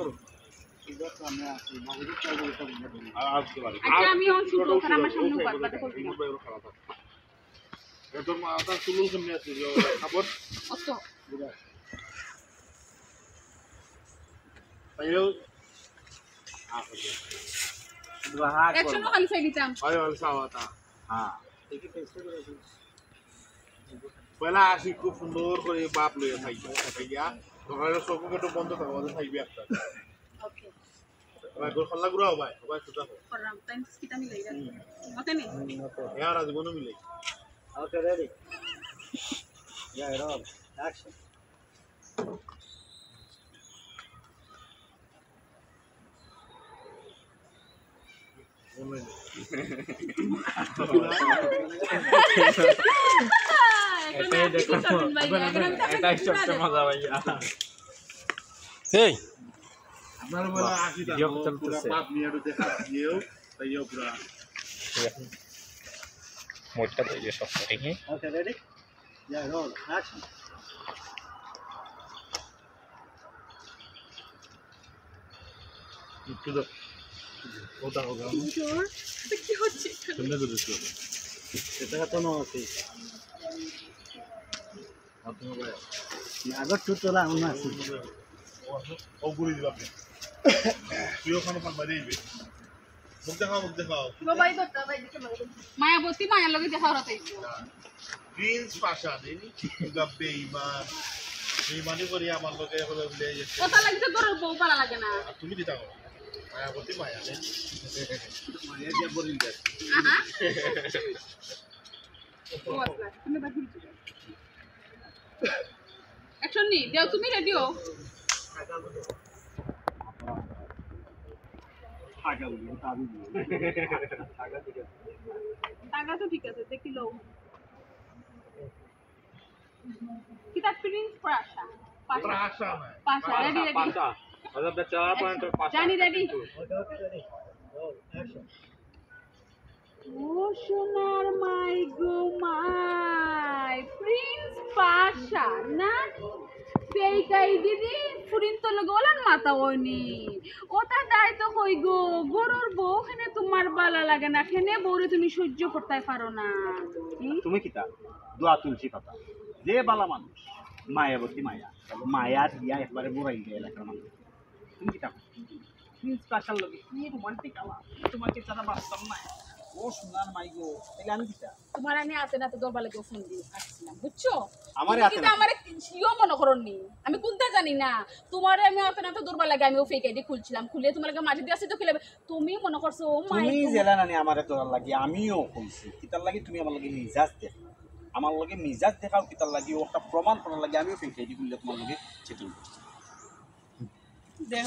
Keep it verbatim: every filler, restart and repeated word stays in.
করো। আর আজকে বাড়ি। আচ্ছা, আমি অন শুট, ওখানে আমার সামনে উপাস বাদে করবি না। এত মাথা চুলুল কেমনে আছে, যে খাবার? অত। তাইও। একশো খালি চাই দিতাম। আরে, ভালো চাওয়া তা। হ্যাঁ। পয়লা আসি, খুব সুন্দর করে বাপ লইয়া খাইয়া, খাইয়া। তোমরা চোখ মুখ একটু বন্ধ থাকো, আমাদের খাইবে একটা। ওকে। ভাই, গোল খাল্লা গুড়া ভাই, ভাই, সুজা হোক। করলাম, টাইম কিতা মিলাই জানি। ওকে নি? ইয়ার আজ মনে মিলাই। ওকে, রেডি। ইয়া, রোল। অ্যাকশন। এটাই দেখো, এটাই সবচেয়ে মজা ভাইয়া। এই, আপনারা বলে আসি ভিডিও চলতেছে। পাপ নিয়ে একটু দেখা দিয়েও, তাইও পুরা। মোটটা তো ইয়ে সব করে, হ্যাঁ? ওকে, রেডি? ইয়া, রোল, অ্যাকশন। একটু দাও। ওটা, ওটা। কি জোর? এটা কি হচ্ছে? সামনে তো দেখতে হবে। এটা তো না আছে। আপনি ভাই। আগর তো তোলা আমার আছে। ও, ও গুলি দিবা আপনি। তুই ওখানে পান মারি দিবে। মুখ দেখাও, মুখ দেখাও। মায়াবতী মায়ার লগে দেখা হতে। প্রিন্স পাশা নেই নি? বেইমান। বেইমানি করি আমার লগে এখন মিলে গেছে। কথা লাগছে তোর বউ পারা লাগে না। আর তুমি কিতা করো? মায়াবতী মায়া নেই? আহা। ও আচ্ছা, তুমি বাকি কিছু করো। অ্যাকশন নি, দেও তুমি রেডি হও। টাকা তো ঠিক আছে, দেখি লও। কিতা প্রিন্স পাশা? পাশা। পাশা নাই। পাশা, রেডি, রেডি। পাশা। আচ্ছা, বেচারা পয়েন্ট পাশা। জানি রেডি। ও সোনার মাই গো মাই, প্রিন্স পাশা না? সেই কাই দিদি ফুরিন তো লগে ওলান মাতা হয়নি। ওটা দায় তো কই গো, গরুর বউ খেনে তোমার বালা লাগে না, খেনে বউরে তুমি সহ্য করতে পারো না। হুম? তুমি কিতা দোয়া তুলসী পাতা, যে বালা মানুষ, মায়াবতী মায়া, মায়া দিয়া একবারে বুড়াই যায় এলাকার মানুষ। তুমি কিতা প্রিন্স পাশার লগে কি রোমান্টিক আলাপ? তোমাকে ছাড়া বাঁচতাম না। ও সোনার মাই গো, তাহলে আমি কিতা? তোমার আমি আতে নাতে দরবার লাগে ফোন দিয়ে আসছিলাম, বুঝছো? আমারে তুমি আতে কিন্তু নাতে? আমারে সিও মনে করো নি, আমি কোনটা জানি না। তোমারে আমি আতে নাতে দরবার লাগে আমিও ফেক আইডি খুলছিলাম, খুলে তোমার লাগে মাঝে দিয়ে আসি তো খুলে তুমি মনে করছো, ও মাই তুমি গো। জেলা নানি আমারে তোরার লাগি, আমিও কইছি কিতার লাগি তুমি আমার লগে মিজাজ দেখ, আমার লগে মিজাজ দেখাও কিতার লাগি, ও একটা প্রমাণ করার লাগি আমিও ফেক আইডি খুললে তোমার লগে সেটিং করছি। দেখ